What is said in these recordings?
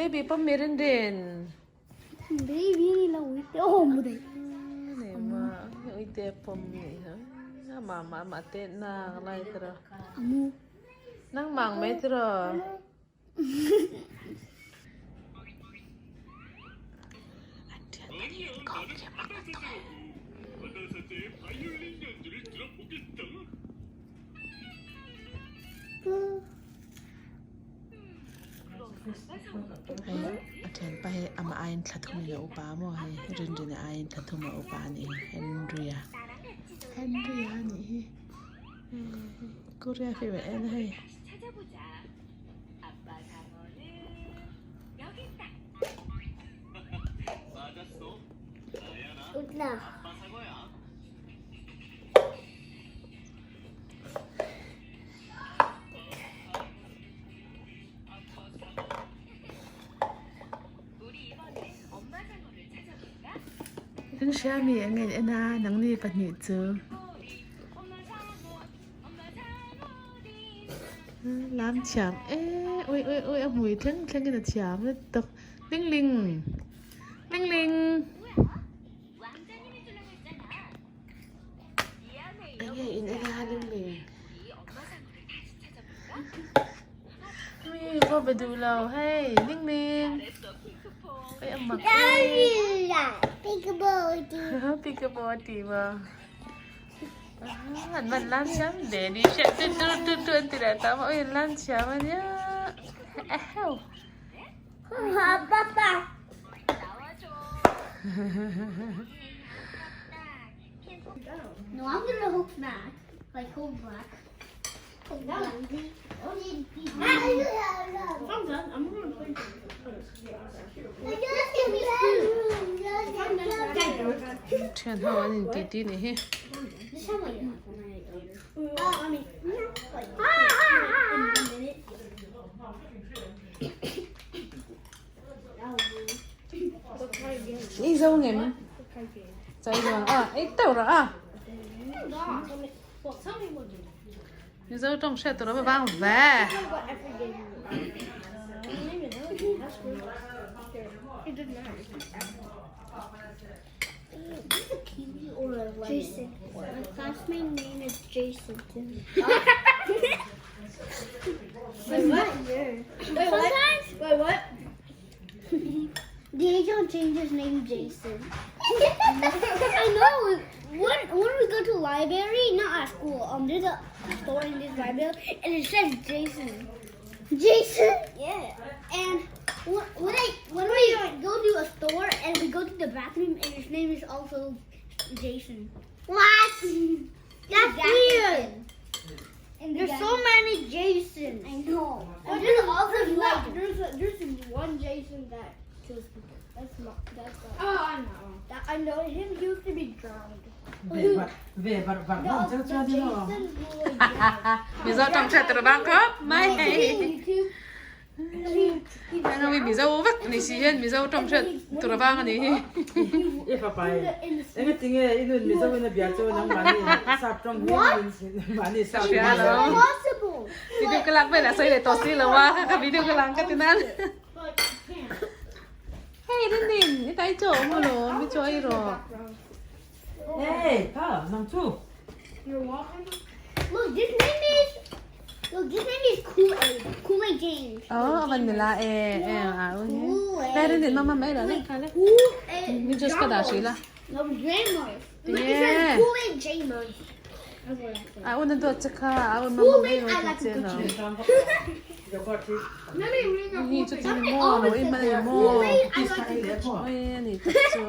Baby pawm mi rin rin. Baby ni lo uite awm daih. Nei ma uite pawm ni ha. Ama ma ma te nak lai tiro. Amu. Nang mang mai tiro. An thian pahnih in kawm khi a mak lutuk e. Hei a thianpa hi amah aiin thla thum in a upa maw hei Rinrina aiin thla thum a upa a nih hi Henry-a Henry-a a nih hi Korea film a en a hei. Kan hria mi eng nge en a nangni pahnih chu lam thiam e ui ui ui a hmui thleng thleng in a thiam lutuk ling ling ling ling eng nge in en a ling ling mi pawh be duh lo hei ling ling ui a mak e peekaboo a ti maw. An van lan thiam daddy hriat tut tut tut tut an ti leh ta maw ui an lan thiam a nia eheu. No, I'm gonna hook back. Like hold back. Hold back. I'm done. I'm gonna play. Thian ho an in titi nih hi. Ni zo ngem chai zo a ei teuh rawh a. Mizo tawng hriat tur a va vang ve. Jason. My classmate name is Jason. Wait, what? Wait, what? Wait, what? Dijon changed his name Jason. I know. When, when we go to library, not at school, um, there's a store in this library, and it says Jason. Jason? Yeah. And when, when I when we go to a store and we go to the bathroom, and his name is also Jason. What? That's weird. And there's so many Jasons. I know. Well, And there's there's also there's like one, there's a, there's one Jason that kills people. That's not that's not, Oh, I know. that I know him. He used to be drowned. Ve var ve var var The, chu the chuan ni lo. Jason who like drowned. Mizo tawng hriat tur a vang khawp mai hei. YouTube. Heng hi Mizo vek ni si hian Mizo tawng hriat tur a vang a nih hi. I fapa e enga tinge i nun Mizo in a bia chu nangmahni sap tawng hi mahni sap Hria lo. Possible. Video ka lak velah sawi leh tawh si lo a ka video ka lang ka ti nan. Hei Rinrin i tai chaw awm alo mi chaw ei rawh. Hey tha nang chu. Look, this name is Look, this name is Kool-Aid. Kool-Aid James. Oh a van nila e e a u hi. Lai Rinrin mama mai rawh le kha le. Kool-Aid. Mi juice ka dah hrih la. No, James. Look, it Yeah. says Kool-Aid James. A un a dawt che kha a un mama mai rawh ti che no. Ni chu ti ni maw lo i man ni maw. Kool-Aid, I like the good Oi a ni tak chu.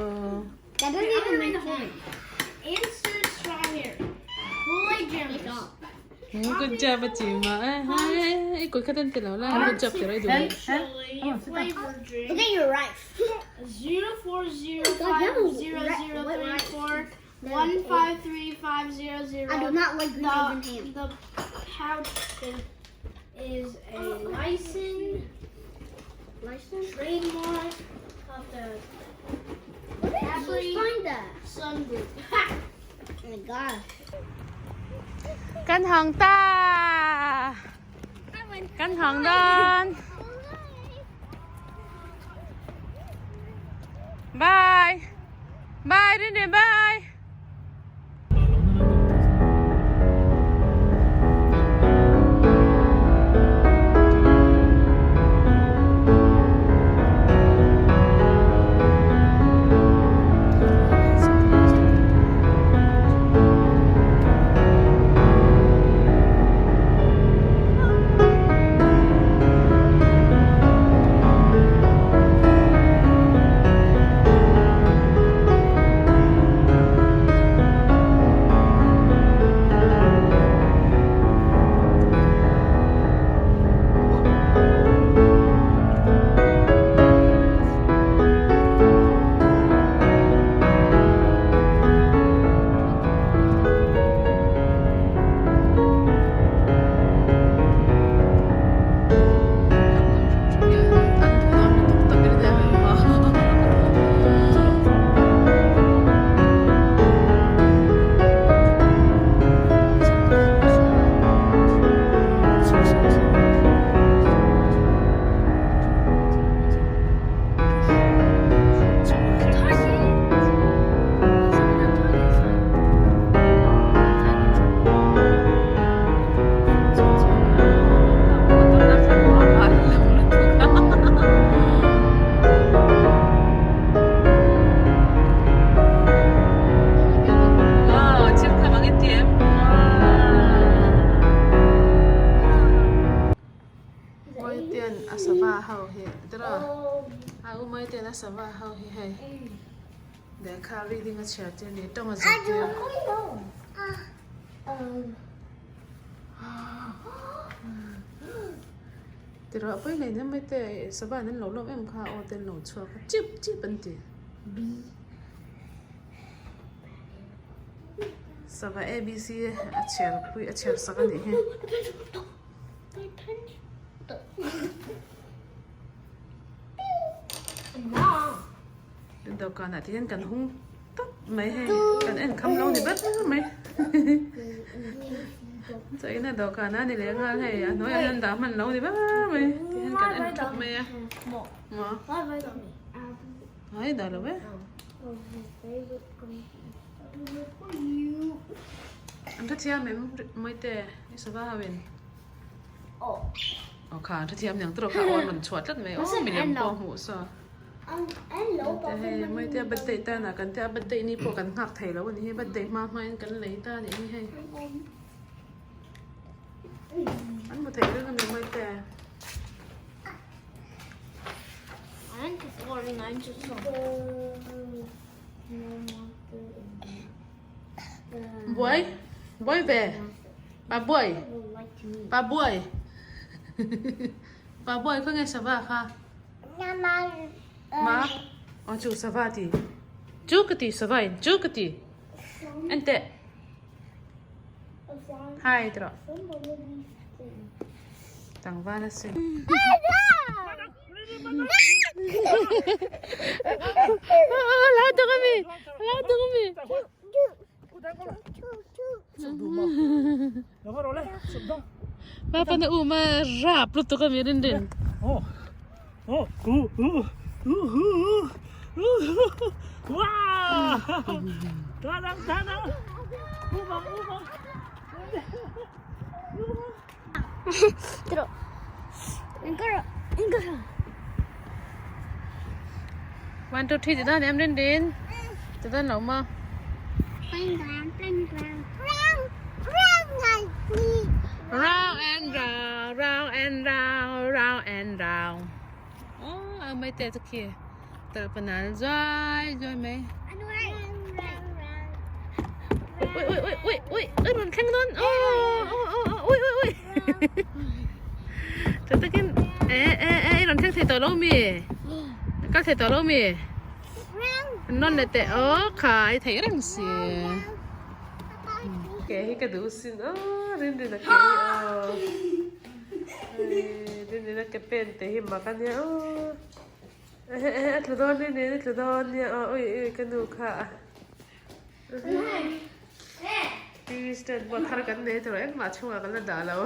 That doesn't even make sense. Insert straw here. Kool-Aid James. Good job a chi ma i kut kha ten ti lo la good job ti ro i duh. Chili flavor drink. Look at your rice. 0 4 0 God, 5 that was 0 red- 0 wet 3 rice. 4 1 5 3 5 0 0. I do not like green eggs and The, ham. the pouch is, is a license License? trademark of the Where did you Ashley. find that? Sun Group. Oh my god. Kan hawng ta. Kan hawng dawn. Bye. Bye Rinrin bye. Mawitea a sava ho hi tiraw a u Mawitea a sava ho hi hei lehkha reading a chhiar tir a ni tawng a zir tir tiraw a pawi hlein em Mawitea sava in an lo lawm em kha aw te an lo chhuak a chip chip an ti. Sava ABC a chhiar pui a chhiar sak a nih hi. Dawhkanah te hian kan hung tawp mai hei kan en kham lo ni ber mai chaw ina dawhkanah a ni leh nghal hei a hnuaiah hian dah hman lo ni ber mai ti hian kan en thap mai a maw hai dah lo e. An hrethiam em Mawite i sava ho in aw kha an hrethiam niang tawh kha aw an rawn chhuah tlat mai aw milem pawh hmuh saw hei Mawite a birthday tan ah kan tia a birthday ni pawh kan nghak thei lo a ni hi birthday hma hma in kan lei ta a nih hi hei an hmu thei reng a ni Mawite. Buai buai ve pa buai pa buai pa buai khaw nge sava kha ma aw chu sava ti chu ka ti sava in chu ka ti en teh hai ti rawh tlangval a sin. Lá tuk ami lá tuk ami Papa na uma rap lutuk ami rin rin. Tro. One two three ti dan em rin rin. Ti dan lo ma. Round and round, round and round, round and round. Oh, a mai te chu khi. Tal panal zuai zuai mai. Ui ui ui ui ui ui rawn thleng dawn. Oh oh oh ui ui ui. Tha takin e e e i rawn thleng thei tawh lo mi. Kal thei tawh lo mi. Nawn leh teh aw kha i theih reng si. Ke hi ka duh sin aw rin rin a ke hi aw. Rin rin a ke pen te hi mak a nia aw. Ehe ehe a tlu dawn rin rin a tlu dawn nia aw ui ui ka nu kha. Tea stand pawh thar kan nei tawh engmah chhungah kan la dah lo.